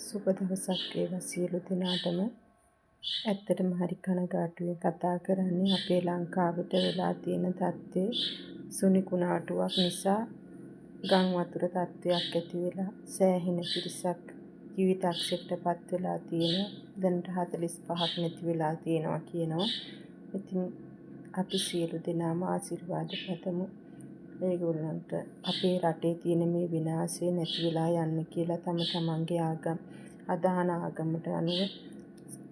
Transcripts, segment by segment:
සුබ දවසක් වේවා සියලු දෙනාටම. ඇත්තටම හරි කනගාටුවෙන් කතා කරන්නේ අපේ ලංකාවට වෙලා තියෙන තත්ත්වය සුනි කුණාටුවක් නිසා ගම් වතුර තත්ත්වයක් ඇති වෙලා සෑහෙන පිරිසක් ජීවිතක්ෂයකට පත් වෙලා තියෙනවා. දැනට 45ක් නැති වෙලා තියෙනවා කියනවා. ඉතින් අපි සියලු දෙනාම ආශිර්වාද පතමු. ඒගොල්ලන්ට අපේ රටේ තියෙන මේ විනාශය නැති වෙලා යන්න කියලා තම තමන්ගේ ආගම් අදහන ආගමට අනුව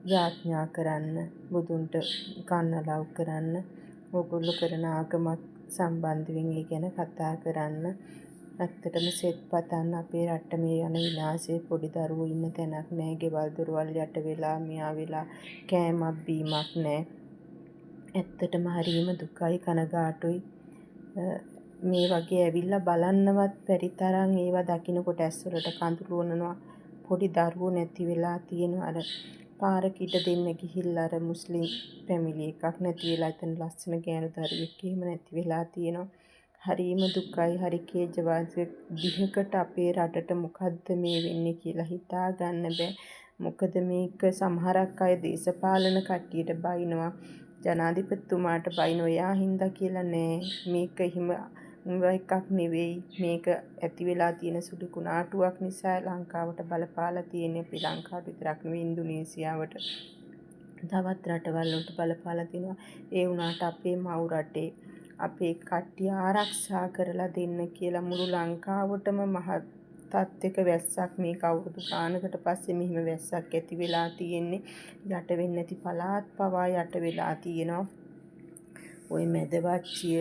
යාඥා කරන්න, බුදුන්ට කන්නලව් කරන්න, ඕගොල්ලෝ කරන ආගමක් සම්බන්ධයෙන් ඒ ගැන කතා කරන්න. ඇත්තටම සෙත් පතන්න අපේ රට මේ යන විනාශය පොඩි දරුවෝ ඉන්න තැනක් නෑ. ගෙවල් දොරවල් යට වෙලා මෙයා වෙලා කෑමක් බීමක් නෑ. ඇත්තටම හරිම දුකයි කනගාටුයි. මේ වගේ ඇවිල්ලා බලන්නවත් බැරි තරම් ඒවා දකිනකොට ඇස් වලට කඳුළු ඔලනවා. පොඩි දරුවෝ නැති වෙලා තියෙනවා. අර පාරක ඉඩ දෙන්න ගිහිල්ලා අර මුස්ලිම් ෆැමිලි එකක් නැති වෙලා එතන ලස්සන ගෑනු දරුවෙක් එහෙම නැති වෙලා තියෙනවා. හරිම දුකයි, හරි ඛේජවාචක දිහකට අපේ රටට මොකද්ද මේ වෙන්නේ කියලා හිතා ගන්න බෑ. මොකද මේක සමහරක් අය දේශපාලන කට්ටියට බයිනවා, ජනාධිපතිතුමාට බයිනවා එයා හින්දා කියලා. නෑ, මේක එහෙම එකක් නෙවෙයි. මේක ඇති වෙලා තියෙන සුළු කුණාටුවක් නිසා ලංකාවට බලපාලා තියෙන්නේ. අපි ලංකාවට විතරක් නෙවෙයි, ඉන්දුනීසියාවට තවත් රටවල් වලට බලපාලා තියෙනවා. ඒ වුණාට අපේ මව් රටේ අපේ කට්ටිය ආරක්ෂා කරලා දෙන්න කියලා මුළු ලංකාවටම මහ තත්ත්වයක වැස්සක් මේක අවුරුදු ගානකට පස්සේ මෙහෙම වැස්සක් ඇති වෙලා තියෙන්නේ. යට වෙන්නේ නැති පළාත් පවා යට වෙලා තියෙනවා. ඔය මැදවච්චිය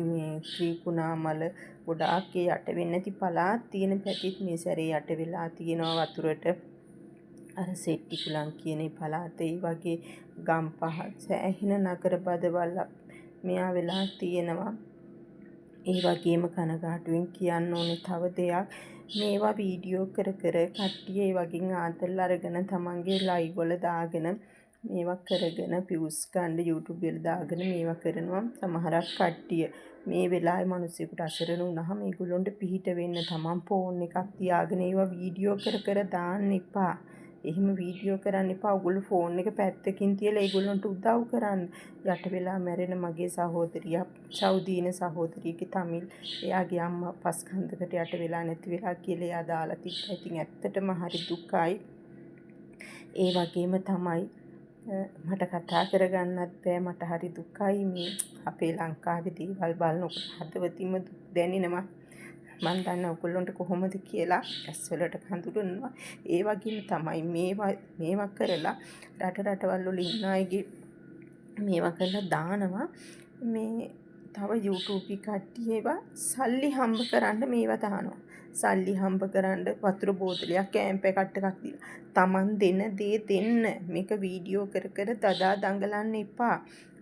මේ ත්‍රිකුණාමල ගොඩාක් ඒ යට වෙන්නේ නැති පළාත් තියෙන පැතිත් මේ සැරේ යට වෙලා තියෙනවා වතුරට. අර සෙට්ටිකුලන් කියන පළාත ඒ වගේ ගම්පහ සෑහෙන නගර බදවල් මෙයා වෙලා තියෙනවා. ඒ වගේම කනගාටුවෙන් කියන්න ඕනේ තව දෙයක්. මේවා වීඩියෝ කර කර කට්ටිය ඒ වගේ ආතල් අරගෙන තමන්ගේ ලයිව් වල දාගෙන මේවා කරගෙන වීව්ස් ගන්න YouTube වල දාගෙන මේවා කරනවා සමහරක් කට්ටිය. මේ වෙලාවේ මිනිස්සුන්ට අසරණ වුණාම ඒගොල්ලොන්ට පිහිට වෙන්න තමන් ෆෝන් එකක් තියාගෙන ඒවා වීඩියෝ කර කර දාන්න එපා. එහෙම වීඩියෝ කරන්න එපා. ඔයගොල්ලෝ ෆෝන් එක පැත්තකින් තියලා ඒගොල්ලන්ට උදව් කරන්න. යට වෙලා මැරෙන මගේ සහෝදරියක්, සෞදීන සහෝදරියගේ තමිල්, එයාගේ අම්මා පස් කන්දකට යට වෙලා නැති වෙලා කියලා එයා දාලා තිබ්බා. ඉතින් ඇත්තටම හරි දුකයි. ඒ වගේම තමයි මට කතා කරගන්නත් බෑ. මට හරි දුකයි මේ අපේ ලංකාවේ දේවල් බලනකොට හදවතින්ම දුක් දැනෙනවා. මං දන්නේ ඔයගොල්ලන්ට කොහොමද කියලා. ඇස් වලට කඳුළු එනවා. ඒ වගේම තමයි මේවා මේවා කරලා රට රටවල් වල ඉන්න අයගේ මේවා කරලා දානවා. මේ තව YouTube කට්ටිය ඒවා සල්ලි හම්බ කරන්න මේවා දානවා. සල්ලි හම්බ කරන්න වතුර බෝතලයක් කෑම පැකට් එකක් දීලා තමන් දෙන දේ දෙන්න. මේක වීඩියෝ කර කර දදා දඟලන්න එපා.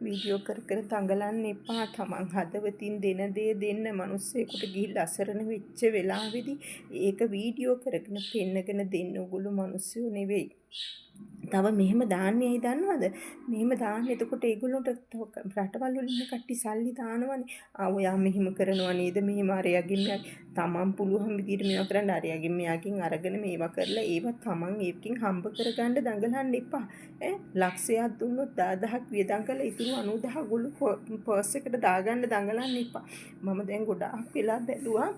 වීඩියෝ කර කර දඟලන්න එපා. තමන් හදවතින් දෙන දේ දෙන්න. මිනිස්සෙකුට ගිහිල්ලා අසරණ වෙච්ච වෙලාවෙදි ඒක වීඩියෝ කරගෙන පෙන්නගෙන දෙන්න ඔගොල්ලෝ මිනිස්සුયો නෙවෙයි. තව මෙහෙම දාන්නේ ඇයි දන්නවද? මෙහෙම දාන්නේ එතකොට ඒගොල්ලන්ට රටවල් වල ඉන්න කට්ටිය සල්ලි දානවනේ. ආ ඔයා මෙහෙම කරනවා නේද? මෙහෙම අරයාගෙන් මෙයාගෙන් තමන් පුළුවන් විදිහට මේවා කරන්න අරයාගෙන් මෙයාගෙන් අරගෙන මේවා කරලා ඒවා තමන් ඒකෙන් හම්බ කරගන්න දඟලන්න එපා. ඈ ලක්ෂයක් දුන්නොත් 10,000ක් වියදම් කරලා ඉතුරු 90,000 ඔයගොල්ලෝ පර්ස් එකට දාගන්න දඟලන්න එපා. මම දැන් ගොඩාක් වෙලා බැලුවා.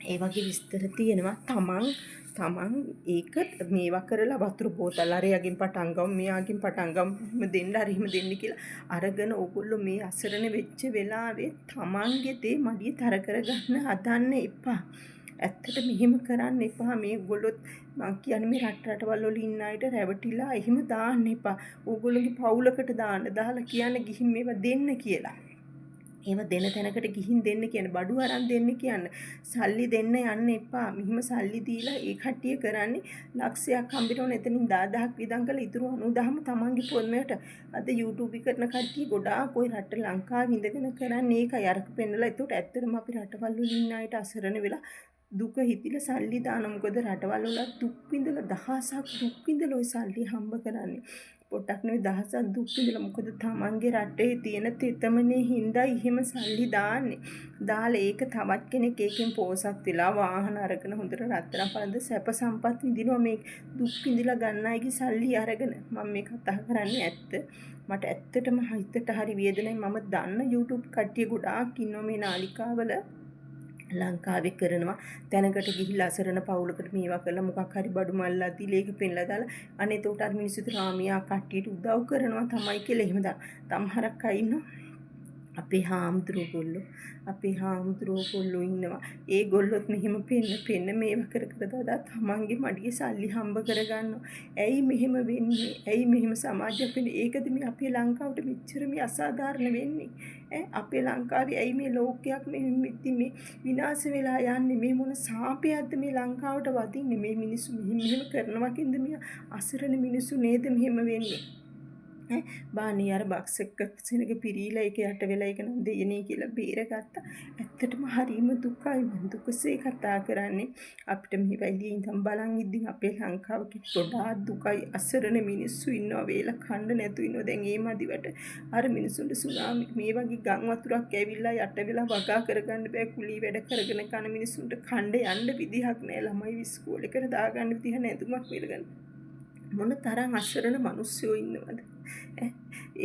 ඒ වගේ විස්තර තියෙනවා. තමන් තමන් ඒක මේවා කරලා වතුර බෝතල් අරයාගෙන් පටන් ගමු මෙයාගෙන් පටන් ගමු එහෙම දෙන්න අර එහෙම දෙන්න කියලා අරගෙන ඕගොල්ලෝ මේ අසරණ වෙච්ච වෙලාවේ තමන්ගේ දේ මඩිය තර කරගන්න හදන්න එපා. ඇත්තට මෙහෙම කරන්න එපා. මේගොල්ලොත් මං කියන්නේ මේ රට රටවල් වල ඉන්න අයට රැවටිලා එහෙම දාන්න එපා. ඕගොල්ලෝගේ පවුලකට දාන්න. දාලා කියන්න ගිහින් මේවා දෙන්න කියලා. ඒව දෙන තැනකට ගිහින් දෙන්න කියන්න. බඩු අරන් දෙන්න කියන්න. සල්ලි දෙන්න යන්න එපා. මෙහෙම සල්ලි දීලා ඒ කට්ටිය කරන්නේ ලක්ෂයක් හම්බෙන්න ඕන එතනින් 10,000ක් වියදම් කරලා ඉතුරු 90,000ම තමන්ගේ පොල්මයට. අද YouTube කරන කට්ටිය ගොඩාක් ඔය රට ලංකාවේ ඉඳගෙන කරන්නේ ඒකයි අරක පෙන්නලා. එතකොට ඇත්තටම අපි රටවල් වල ඉන්න අයට අසරණ වෙලා දුක හිතිලා සල්ලි දාන. මොකද රටවල් වල දුක් විඳලා දහසක් දුක් විඳලා ඔය සල්ලි හම්බ කරන්නේ. පොඩ්ඩක් නෙවෙයි දහසක් දුක් විඳලා. මොකද තමන්ගේ රටේ තියෙන තෙතමනේ හින්දා එහෙම සල්ලි දාන්නේ. දාලා ඒක තවත් කෙනෙක් ඒකෙන් පෝසත් වෙලා වාහන අරගෙන හොඳට රත්තරන් පළඳ සැප සම්පත් විඳිනවා මේ දුක් විඳිලා ගන්න අයගේ සල්ලි අරගෙන. මම මේ කතා කරන්නේ ඇත්ත. මට ඇත්තටම හිතට හරි වේදනයි. මම දන්න YouTube කට්ටිය ගොඩාක් ඉන්නවා මේ නාලිකාවල ලංකාවේ කරනවා. තැනකට ගිහිල්ලා අසරණ පවුලකට මේවා කරලා මොකක් හරි බඩු මල්ලක් දීලා ඒක පෙන්ලා දාලා, අනේ එතකොට අර මිනිස්සු හිතනවා මෙයා කට්ටියට උදව් කරනවා තමයි කියලා. එහෙම දාන. සමහරක් අය ඉන්නවා අපේ හාමුදුරුවෝ ගොල්ලෝ, අපේ හාමුදුරුවෝ ගොල්ලෝ ඉන්නවා. ඒ ගොල්ලොත් මෙහෙම පෙන්න පෙන්න මේවා කර කර දාදා තමන්ගේ මඩියේ සල්ලි හම්බ කරගන්නවා. ඇයි මෙහෙම වෙන්නේ? ඇයි මෙහෙම සමාජයක් වෙන්නේ? ඒකද මේ අපේ ලංකාවට මෙච්චර මේ අසාධාරණ වෙන්නේ? ඈ අපේ ලංකාවේ ඇයි මේ ලෝකයක් මේ මේ විනාශ වෙලා යන්නේ? මේ මොන සාපයක්ද මේ ලංකාවට වදින්නේ? මේ මිනිස්සු මෙහෙම මෙහෙම කරනවා කියන්ද මේ අසරණ මිනිස්සු නේද මෙහෙම වෙන්නේ? ඈ බානේ අර බක්ස් එක සෙනග පිරීලා ඒක යට වෙලා ඒක නම් දෙයනේ කියලා බේරගත්තා. ඇත්තටම හරිම දුකයි. මං දුකසේ කතා කරන්නේ. අපිට මෙහි වැලියේ ඉඳන් බලන් ඉද්දින් අපේ ලංකාව ගොඩාක් දුකයි. අසරණ මිනිස්සු ඉන්නවා, වේල කන්න නැතු ඉන්නවා. දැන් ඒ මදිවට අර මිනිසුන්ට සුනාමි මේ වගේ ගම් වතුරක් ඇවිල්ලා යට වෙලා වගා කරගන්න බෑ. කුලී වැඩ කරගෙන කන මිනිසුන්ට කණ්ඩ යන්න විදිහක් නෑ. ළමයි ඉස්කෝලේකට දාගන්න විදිහ නෑ. ඇඳුමක් මිලගන්න. මොන තරම් අසරණ මිනිස්සුયો ඉන්නවද?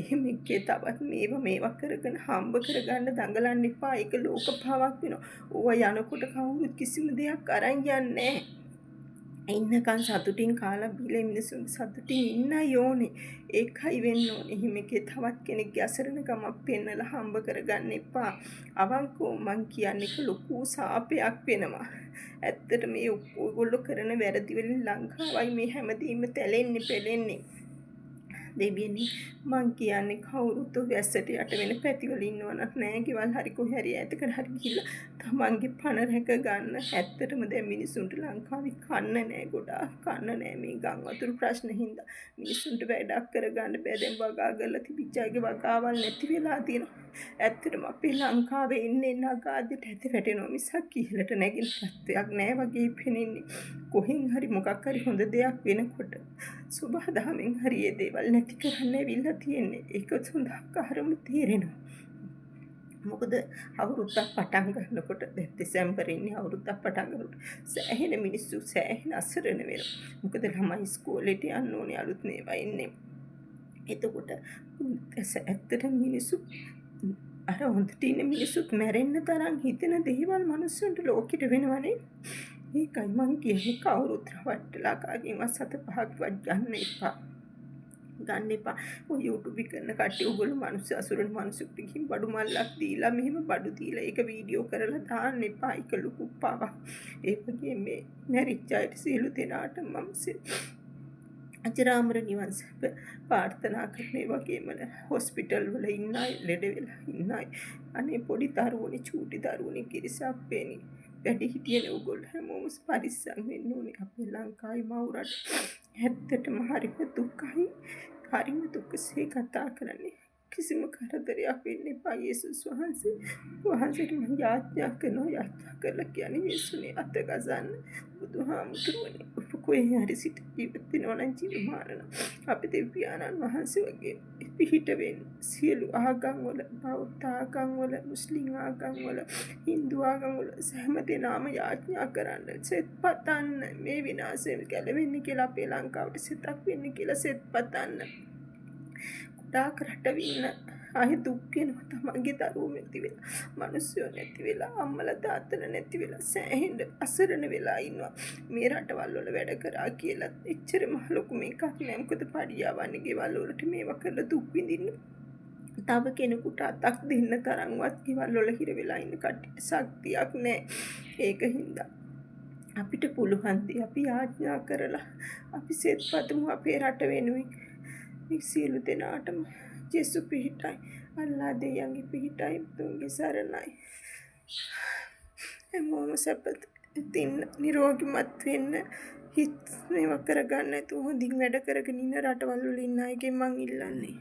එහෙම එකේ තවත් මේවා මේවා කරගෙන හම්බ කරගන්න දඟලන්න එපා. ඒක ලෝක පවක් වෙනවා. ඕවා යනකොට කවුරුත් කිසිම දෙයක් අරන් යන්නේ නෑ. ඉන්නකන් සතුටින් කාලා බීලා මිනිසුන් සතුටින් ඉන්නයි ඕනේ. ඒකයි වෙන්න ඕනේ. එහෙම එකේ තවත් කෙනෙක්ගේ අසරණකමක් පෙන්නලා හම්බ කරගන්න එපා. අවංකව මං කියන්නේ ඒක ලොකු සාපයක් වෙනවා. ඇත්තට මේ ඔයගොල්ලෝ කරන වැරදි වලින් ලංකාවයි මේ හැමදේම තැලෙන්නේ පෙලෙන්නේ. දෙවියනි මං කියන්නේ කවුරුත් ඔය වැස්සට යට වෙන පැතිවල ඉන්නවා නම් නෑ, ගෙවල් හරි කොහේ හරි ඈතකට හරි ගිහිල්ලා තමන්ගේ පණ රැක ගන්න. ඇත්තටම දැන් මිනිසුන්ට ලංකාවේ කන්න නෑ, ගොඩාක් කන්න නෑ මේ ගම් වතුර ප්‍රශ්න හින්දා. මිනිසුන්ට වැඩක් කරගන්න බෑ. දැන් වගා කරලා තිබිච්ච අයගේ වගාවල් නැති වෙලා තියෙනවා. ඇත්තටම අපේ ලංකාවේ එන්න එන්න අගාධයට ඇද වැටෙනවා මිසක් ඉහළට නැගෙන තත්ත්වයක් නෑ වගේ පෙනෙන්නේ. කොහෙන් හරි මොකක් හරි හොඳ දෙයක් වෙනකොට සොබා දහමෙන් හරි ඒ දේවල් නැති කරන්න ඇවිල්ලා තියෙන්නේ. ඒක හොඳ තේරෙනවා. මොකද අවුරුද්දක් පටන් ගන්නකොට දැන් දෙසැම්බර් ඉන්නේ, අවුරුද්දක් පටන් ගන්නකොට සෑහෙන මිනිස්සු සෑහෙන අසරණ වෙනවා. මොකද ළමයි ඉස්කෝලේට යන්න ඕනේ, අලුත් මේවා එන්නේ. එතකොට ඇත්තට මිනිස්සු අර හොඳට ඉන්න මිනිස්සුත් මැරෙන්න තරම් හිතෙන දේවල් මිනිස්සුන්ට ලෝකෙට වෙනවනේ. ඒකයි මං කියන්නේ කවුරුත් රවට්ටලා කාගෙන්වත් සත පහක්වත් ගන්න එපා. ගන්න එපා. ඔය YouTube එක කරන කට්ටිය ඔයගොල්ලෝ මිනිස්සු අසුරන මිනිස්සුන්ට ගිහින් බඩු මල්ලක් දීලා මෙහෙම බඩු දීලා ඒක වීඩියෝ කරලා දාන්න එපා. ඒක ලොකු පවක්. ඒ වගේ මේ මැරිච්ච අයට සියලු දෙනාට මම අජරාමර නිවන් සැප ප්‍රාර්ථනා කරන. ඒ වගේම හොස්පිටල් වල ඉන්න අය, ලෙඩ වෙලා ඉන්න අය, අනේ පොඩි දරුවනේ, චූටි දරුවනේ, කිරිසප්පේනි, වැඩි හිටියනේ, ඔයගොල්ලෝ හැමෝම පරිස්සම් වෙන්න ඕනේ. අපේ ලංකාවේ මව් රට. ඇත්තටම හරිම දුකයි. හරිම දුකසේ කතා කරන්නේ. කිසිම කරදරයක් වෙන්න එපා. යේසුස් වහන්සේ වහන්සේට මම යාඥා කරනවා. යාඥා කරලා කියන්නේ යේසුනේ අත ගසන්න. බුදුහාමුදුරුවනේ, ඔබ කොහේ හරි සිට ජීවත් වෙනවා නම් ජීවමාන නම් අපි දෙවියන් වහන්සේ වගේ පිහිට වෙන්න. සියලු ආගම් වල, බෞද්ධ ආගම් වල, මුස්ලිම් ආගම් වල, හින්දු ආගම් වල හැම දෙනාම යාඥා කරන්න, සෙත් පතන්න, මේ විනාශය ගැලවෙන්න කියලා, අපේ ලංකාවට සෙතක් වෙන්න කියලා සෙත් පතන්න. ගොඩාක් රටවින්න අය දුක් වෙනවා. තමන්ගේ දරුවෝ නැති වෙලා, මිනිස්සුયો නැති වෙලා, අම්මලා තාත්තලා නැති වෙලා සෑහෙන්න අසරණ වෙලා ඉන්නවා. මේ රටවල් වල වැඩ කරා කියලා එච්චර මහ ලොකු මේකක් නෑ. මොකද පඩිය යවන්නේ ගෙවල් වලට මේවා කරලා දුක් විඳින්න. තව කෙනෙකුට අතක් දෙන්න තරම්වත් ගෙවල් වල හිර වෙලා ඉන්න කට්ටියට ශක්තියක් නෑ. ඒක හින්දා අපිට පුළුවන් දේ අපි යාඥා කරලා අපි සෙත් පතමු අපේ රට වෙනුවෙන්. මේ සියලු දෙනාටම ජේසු පිහිටයි, අල්ලා දෙවියන්ගේ පිහිටයි, බුදුන්ගේ සරණයි. හැමෝම සැප ඉන්න, නිරෝගිමත් වෙන්න, හිත මේවා කරගන්න නැතුව හොඳින් වැඩ කරගෙන ඉන්න රටවල් වල ඉන්න අයගෙන් මං ඉල්ලන්නේ.